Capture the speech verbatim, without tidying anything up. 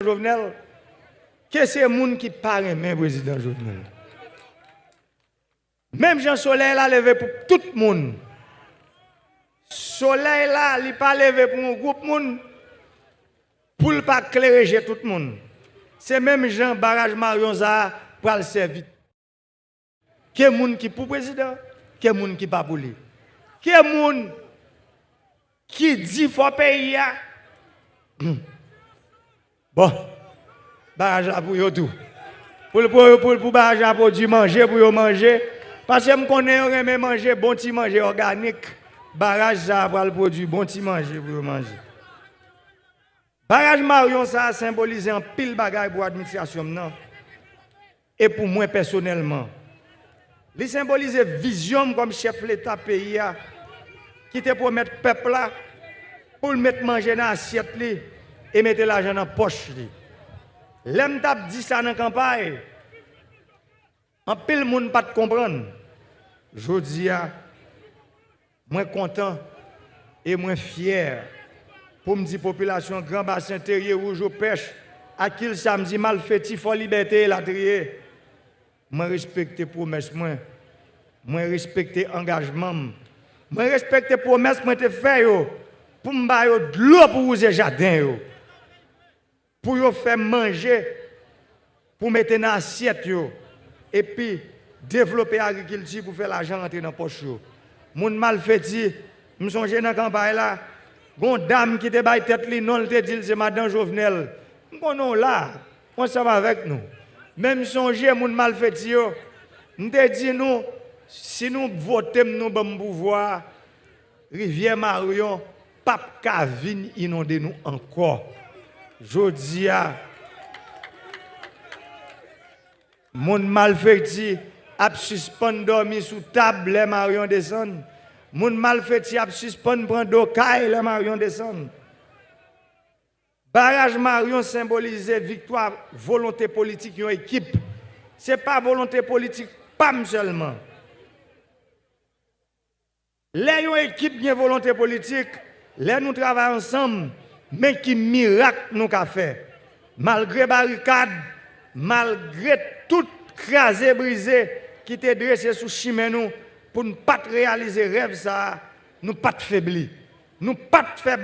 Jovenel, ke se moun ki pa renmen prezidan Jovenel. Menm jan solèy la leve pou tout moun. Solèy la, li pa leve pou yon gwoup moun, pou l pa klere je tout moun. Se menm jan baraj Maryon sa a pral sèvi. Ke moun ki pou prezidan, ke moun ki pa pou li. Ke moun ki di fò peyi a. Bon, baraj la pou yo tou. Pou, pou, pou, pou baraj la pwodui manje, pou yo manje. Paske m konnen yo renmen manje, bon ti manje òganik. Baraj sa a pral pwodui bon ti manje pou yo manje. Baraj Maryon sa a senbolize anpil bagay pou administrasyon m nan e pou mwen pèsonèlman. Li senbolize vizyon m kòm chèf Leta peyi a, ki te pwomèt pèp la pou l met manje nan asyèt li e mete lajan nan pòch li. Lè m t ap di sa nan kanpay, anpil moun pa t konprann. Jodi a, mwen kontan e mwen fyè pou m di popilasyon Gran Basen, Terye, Wouj, Opèch, Akil, Samdi, Malfeti, Fò Libète, elatriye, mwen respekte pwomès mwen, mwen respekte angajman m, mwen respekte pwomès mwen te fè yo pou m ba yo dlo pou wouze jaden yo, pou yo fè manje pou mete nan asyèt yo, epi devlope agrikilti pou fè lajan rantre nan pòch yo. Moun Malfeti, m sonje nan kanpay la, gon dam ki te bay tèt li non, l te di l se madan Jovenel. M konnen w la, w ansanm avèk nou. Men m sonje moun Malfeti yo, m te di nou, si nou vote m, nou ban m pouvwa a, Rivyè Maryon p ap ka vin inonde nou ankò. Jodi a, moun Malfeti ap sispann dòmi sou tab lè Maryon desann. Moun Malfeti ap sispann pran do kay lè Maryon desann. Baraj Maryon senbolize viktwa volonte politik yon ekip. Se pa volonte politik pa m sèlman. Lè yon ekip gen volonte politik, lè nou travay ansanm, men ki mirak nou ka fè. Malgre barikad, malgre tout kraze brize ki te drese sou chimen nou pou n pa t reyalize rèv sa a, nou pa t febli. Nou pa t fè